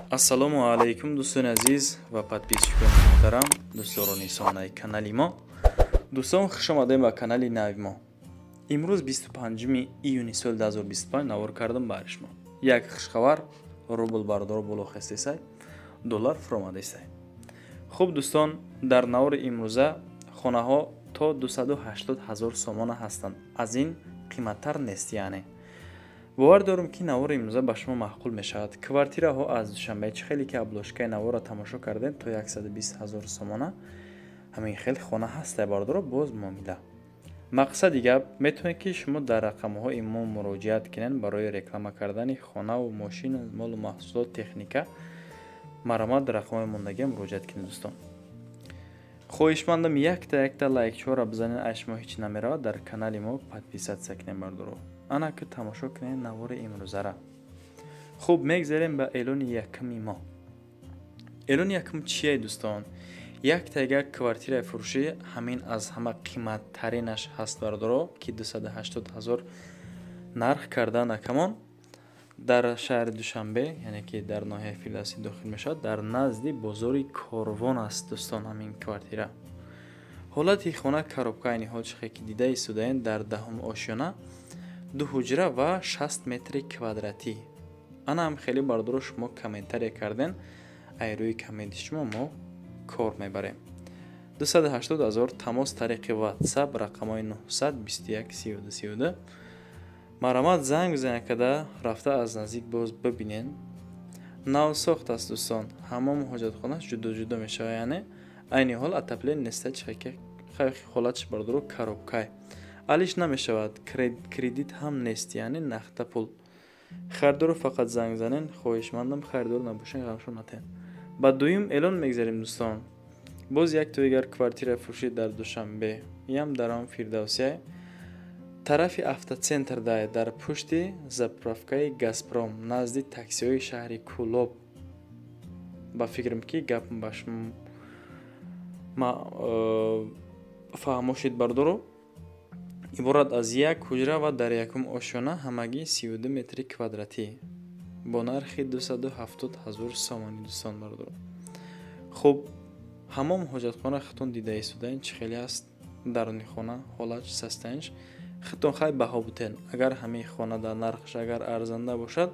Ассалому алайкум, дӯстони азиз ва подписчикони муҳтарам, дӯстдорони сомонаи канали мо. Дӯстон, хуш омадем ба канали нави мо. Имрӯз 25 июни соли 2025 навор кардам бари шумо. Як хушхабар: рубл, бардоро, боло хестесай, доллар фуромадесай. Хуб, дӯстон, дар навори имрӯза хонаҳо то 280 ҳазор сомона ҳастанд, аз ин қиматтар нест. Яъне бовар дорам, ки навори имрӯза ба шумо маъқул мешавад. Квартираҳо аз Душанбе, чӣ хеле ки обложкаи наворро тамошо кардем, то 120 ҳазор сомона ҳамин хел хона ҳастай, бардоро, боз муомила. Мақсади гап, метавонед, ки шумо дар рақамҳои мо муроҷиат кунед барои реклама кардани хонаву мошину молу маҳсулот, техника. Марҳамат, дар рақамҳои мондагия муроҷиат кунед. Дӯстон, хоҳишмандам, якта якта лайкчора бизанед, аз шумо ҳеҷ намеравад. Дар канали мо подписаться кунед, бардоро. Ана ки тамошо кунед навори имрӯзара. Хуб, мегзарем ба эълони якуми мо. Эълони якум чие, дӯстон? Яктага квартираи фурӯшӣ, ҳамин аз ҳама қиматтаринаш ҳаст, бардоро, ки 280 ҳазор нарх карда накамон, дар шаҳри Душанбе, яъне ки дар ноҳияи Фирдавсӣ дохил мешавад, дар назди бозори Корвон аст. Дӯстон, ҳамин квартира, ҳолати хона коробка, айни ҳол чихе ки дида истодаем, дар даҳум ошёна, ду ҳуҷра ва 60 метри квадратӣ. Ана ҳам хеле, бардоро, шумо комментария карден, ай рӯи комменти шумо мо кор мебарем. 280 ҳазор. Тамос тариқи WhatsApp, рақамҳои 921 32 32. Марҳамат, занг бизанед, када рафта аз наздик боз бибинен. Навсохт аст, дӯстон, ҳамому ҳоҷатхонаш ҷудо ҷудо мешавад. Яъне айни ҳол отопление неста, чихе ҳолатш, бардоро, коробкай, алиш намешавад, кредит ҳам нест, яъне нақда пул. Харидору фақат занг занен, хоҳишмандам. Харидор набошен, ғамшон натен. Ба дуюм эълон мегзарем, дӯстон. Боз як дигар квартира фурӯшӣ дар Душанбе, иам дар он Фирдавсия, тарафи Автоцентр дай, дар пушти заправкаи Газпром, назди таксиҳои шаҳри Кӯлоб. Ба фикрам, ки гапам ба шумо фаҳмо шид, бардоро. Иборат аз як ҳуҷра ва дар якум ошёна, ҳамагӣ 32 метри квадратӣ, бо нархи 270 ҳазор сомонӣ. Дӯстон, бардоро, хуб, ҳамом ҳоҷатхона худтон дида истодаен, чӣ хеле аст даруни хона, ҳолат, состояниеш. Худтон хай баҳо бутен. Агар ҳамин хона дар нархаш агар арзанда бошад,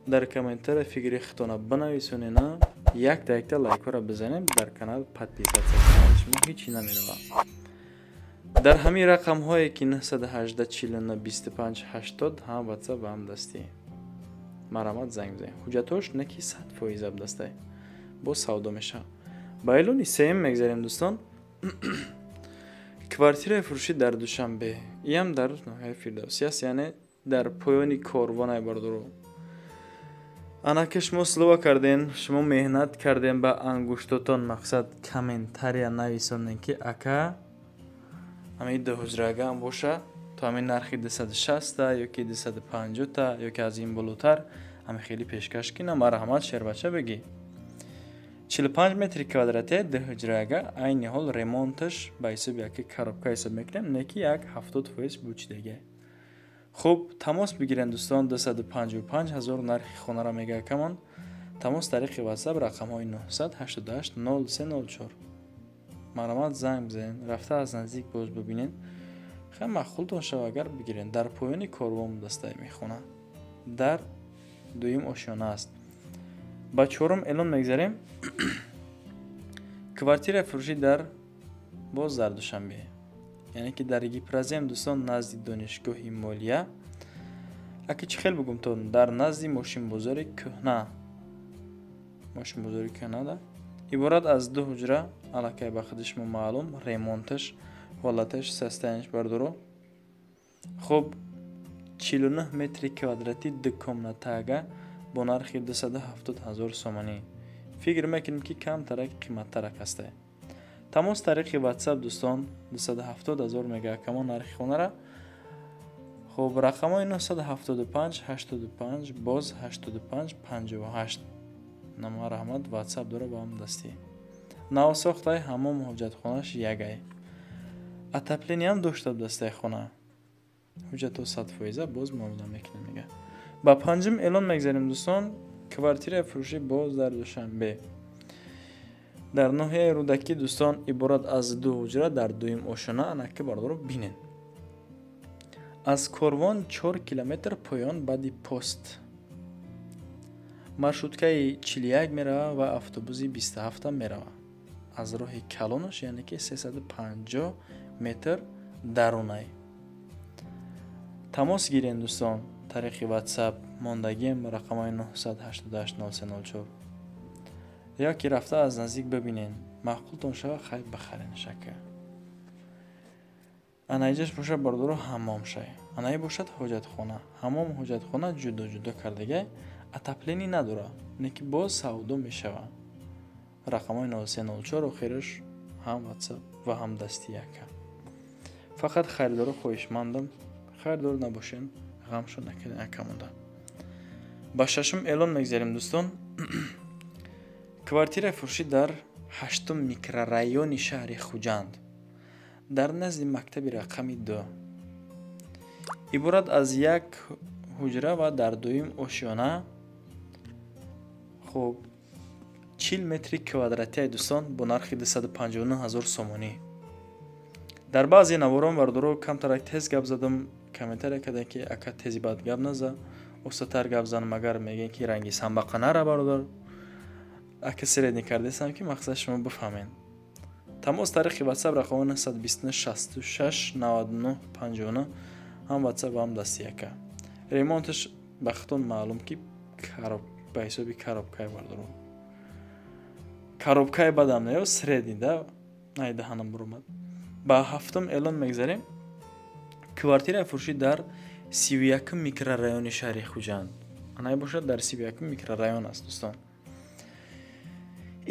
дар комментария фикри худтона бинависонена, якта якта лайкҳоро бизанем, дар канал подписаться кунед, шумо ҳечи намеравад. Дар ҳамин рақамҳое ки 918 49 25 80, ҳам WhatsApp ва ҳам дастӣ, марҳамат, занг бизанед. Ҳуҷҷатҳош не ки 100% абдастай, боз савдо мешавад. Ба эълони сеюм мегзарем, дӯстон. Квартираи фурӯшӣ дар Душанбе, иам дар ноҳияи Фирдавсӣ аст, яъне дар поёни Корвонай, бардоро. Анаки шумо слово карден, шумо меҳнат карден ба ангуштотон, мақсад, комментария нависонен, ки ака, ҳамин дуҳуҷрагаам боша, то ҳамин нархи 260-та ё ки 250-та ё ки аз ин болотар, ҳамин хеле пешкаш кина. Марҳамат, шербача, бигӣ. 45 метри квадратия, дуҳуҷрага, айни ҳол ремонташ ба ҳисоби яки коробка ҳисоб мекунем, не ки як 70% бучидага. Хуб, тамос бигирем, дӯстон. 255 ҳазор нархи хонаро мега камон. Тамос тариқи WhatsApp, рақамҳои 988 0304. Марҳамат, занг бизанед, рафта аз наздик боз бибинед. Хеле маъқултон шава, агар бигиред. Дар поёни Корвон будастай мехона, дар дуюм ошёна аст. Ба чорум эълон мегзарем. Квартираи фурӯшӣ дар боз дар Душанбе, яъне ки дар Гипрозем, дӯстон, назди донишгоҳи молия. Аки чӣ хел бугум то, дар назди мошинбозори кӯҳна, мошинбозори кӯҳна да. Иборат аз ду ҳуҷра, аллакай ба худи шумо маълум, ремонташ, ҳолаташ, состояниеш, бардоро. Хуб, 49 метри квадратӣ, ду комнатага, бо нархи 270 ҳазор сомонӣ. Фикр мекунем, ки камтарак қиматтарак ҳастай. Тамос тариқи WhatsApp, дӯстон. 270 ҳазор мега камон нархи хонара. Хуб, рақамҳои 975 85 боз 85 58. Марҳамат, WhatsApp дора ба ҳам дастӣ. Навсохтай, ҳамом ҳоҷатхонаш ягай, отоплениям дошта дастаи хона. Ҳуҷҷатҳо 100%, боз муомила мекунем, мега. Ба панҷум эълон мегзарем, дӯстон. Квартираи фурӯшӣ боз дар Душанбе, дар ноҳияи Рӯдакӣ, дӯстон, иборат аз ду ҳуҷра дар дуюм ошёна. Анаки, бардоро, бинед, аз Корвон 4 километр поён, баъди пост маршруткаи 41 мерава ва автобуси 27 мерава. Аз роҳи калонаш, яъне ки 350 метр дарунай. Тамос гирен, дӯстон, тариқи WhatsApp мондагием, рақамҳои 988 0304, ё ки рафта аз наздик бибинен, маъқултон шава, хай, бихарен шака. Анаиҷаш бошад, бардоро, ҳаммом шай, анаи бошад ҳоҷатхона. Ҳаммом, ҳоҷатхона ҷудо ҷудо кардагай, отопление надора, не ки боз савдо мешава. Рақамҳои 0304 охираш, ҳам WhatsApp ва ҳам дасти яка. Фақат харидоро хоҳишмандам, харидор набошен, ғамшо накарден, ака монда. Ба шашум эълон мегзарем, дӯстон. Квартираи фурӯшӣ дар ҳаштум микрорайони шаҳри Хуҷанд, дар назди мактаби рақами 2, иборат аз як ҳуҷра ва дар дуюм ошёна. Хуб, 40 метри квадратияи, дӯстон, бо нархи 259 ҳазор сомонӣ. Дар баъзе наворон, бардоро, камтарак тез гап задам, комментария кардем, ки ака, тези бад гап наза, остатар гап зан, магар мегӯем, ки ранги самбақа нара. Бародар, ака, средний кардесам, ки мақсад шумо бифаҳмед. Тамос тариқи WhatsApp, рақами 929 66 99 59, ҳам WhatsApp ва ҳам дасти яка. Ремонташ ба худтон маълум, ки ба ҳисоби коробкаи, бардоро, коробкаи бадам не, средний да, най даҳанам буромад. Ба ҳафтум эълон мегзарем. Квартираи фурӯшӣ дар 31-ум микрорайони шаҳри Хуҷанд. Анай бошад, дар 31-ум микрорайон аст, дӯстон,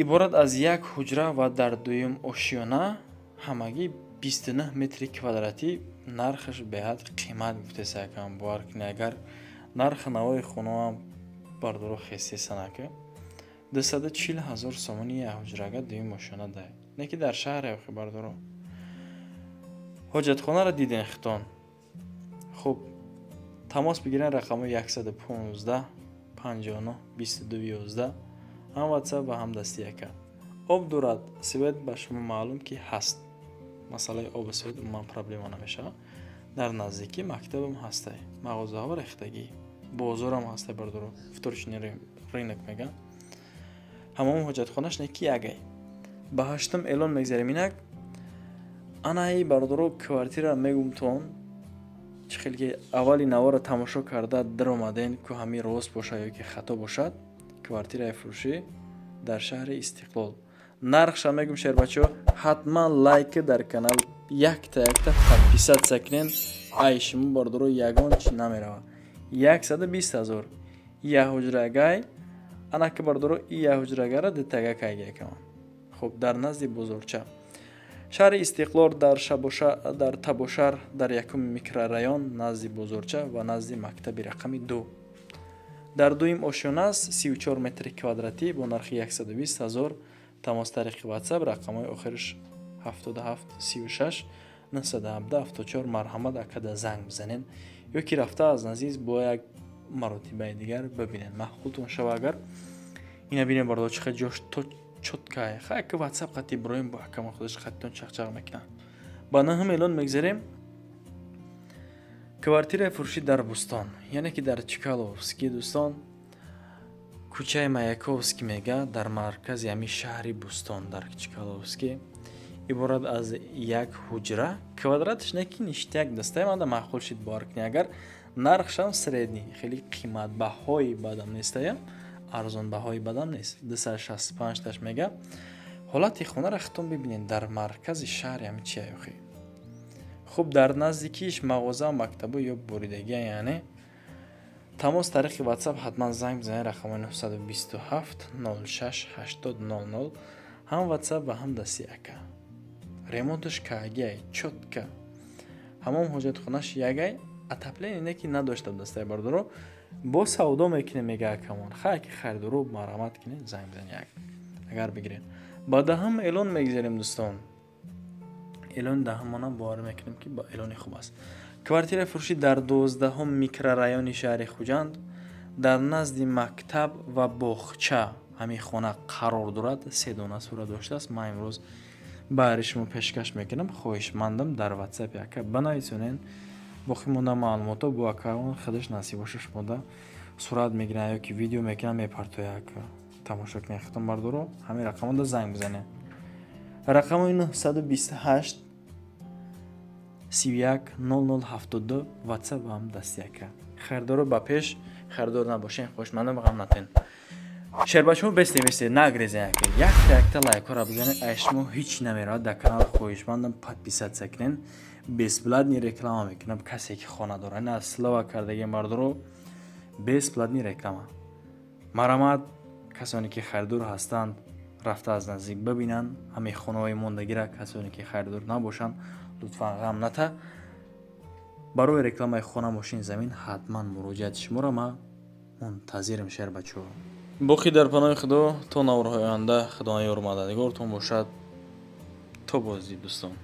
иборат аз як ҳуҷра ва дар дуюм ошёна, ҳамагӣ 29 метри квадратӣ. Нархаш беҳад қимат гуфтеса, якам, бовар кунед, агар нархи навои хонаам, бардоро, хестесанака, 240 ҳазор сомони як ҳуҷрага, дуюм ошёна дай, не ки дар шаҳре охи, бардоро. Ҳоҷатхонаро диден хитон. Хуб, тамос бигирен, рақамҳои 115 59 22 11, ҳам WhatsApp ва ҳам дасти яка. Об дорад, свет ба шумо маълум, ки ҳаст. Масъалаи обу свет умуман проблема намешавад. Дар наздикӣ мактабам ҳастай, мағозаҳо рехтагӣ, бозорам ҳастай, бардоро, вторичный рынок мегӯям. Ҳамом, ҳоҷатхонаш не ки ягай. Ба ҳаштум эълон мегзарем. Инак, анаи, бардоро, квартира мегумтон, чӣ хел ки аввали навора тамошо карда даромаден, ку ҳамин рост бошад ё ки хато бошад. Квартираи фурӯшӣ дар шаҳри Истиқлол, нархша мегум, шербачаҳо, ҳатман лайка дар канал, якта якта подписаться кунен. Ай шумо, бардоро, ягон чи намеравад. 120 ҳазор як ҳуҷрагай. Анаки, бардоро, и як ҳуҷрагара дитага кайгиякаман. Хуб, дар назди бозорча шаҳри Истиқлол, дар Табошар, дар якуми микрорайон, назди бозорча ва назди мактаби рақами 2, дар дуюм ошёна аст, 34 метри квадратӣ, бо нархи 120 ҳазор. Тамос тариқи WhatsApp, рақамҳои охириш 77 36 917 74. Марҳамат, акада занг бизанед ё ки рафта аз наздик бо як маротибаи дигар бибинед, маъқултон шава агар. Ина бинед, бардор, чӣ хел ҷош то чёткая. Хай, ки WhatsApp қати броем, бо акама худаш қаттон чақчақ мекунад. Ба наҳум эълон мегзарем. Квартираи фурӯшӣ дар Бӯстон, яъне ки дар Чкаловский, дӯстон, кӯчаи Маяковский мега, дар маркази ҳамин шаҳри Бӯстон, дар Чкаловский, иборат аз як ҳуҷра, квадраташ не ки ништяк дастаи манда маъқул шид, бовар кунед агар. Нархшам средний, хеле қиматбаҳои бадам нестая, арзонбаҳои бадам нест, 265 таш мега. Ҳолати хонаро хитон бибинед, дар маркази шаҳри ҳамин чи охи. Хуб, дар наздикиш мағоза, мактабу ё буридагия, яъне тамос тариқи WhatsApp, ҳатман занг бизанед, рақамҳои 927 06 80 00, ҳам WhatsApp ва ҳам дасти ака. Ремонташ каагиай, чётко. Ҳамон ҳоҷатхонаш ягай, отопление не ки надошта дастаи, бардоро. Бо савдо мекунем, мега акамон. Хай, ки харидору, марҳамат кунед, занг бизанед як агар бигиред. Ба даҳум эълон мегзарем, дӯстон. Эълони даҳумонам бовар мекунем, ки ба эълони хуб аст. Квартираи фурӯшӣ дар 12-ҳум микрорайони шаҳри Хуҷанд, Дар назди мактаб ва боғча ҳамин хона қарор дорад. Се дона сурат доштааст. Ман имрӯз баҳри шумо пешкаш мекунам. Хоҳишмандам, дар ватсапи ака банависонен. Боқӣ монда маълумотҳо бо ака худаш насиб боша, шумода сурат мегиранд ё ки видео мекунанд, мепартояд ака. Тамошо кунед худтон, бардоро. Ҳамин рақамода занг бизанед. Рақамои 928 31 00 72, ватсап ҳам дасти ака. Харидоро ба пеш, харидор набошен, хоҳишмандам, ғам натен. Шербачамо, бесте, бесте, нагрезен ака. Якта якта лайкҳоро бизанед, ай шумо ҳеҷ намеравад. Дар канал хоҳишмандам, подписаться кунед. Бесплатный реклама мекунам. Касе ки хона дора, ина слова кардагиам, бардоро, бесплатный реклама. Марамат, касоне ки харидор ҳастанд, рафта аз наздик бибинанд ҳамин хонаҳои мондагира. Касоне ки харидор набошанд, лутфан ғам ната. Барои рекламаи хона, мошин, замин ҳатман муроҷиати шуморо ман мунтазирам, шербачаҳо. Боқӣ дар паноҳи Худо то наворҳои оянда. Худо ёру мададгортон бошад. То боздид, дӯстон.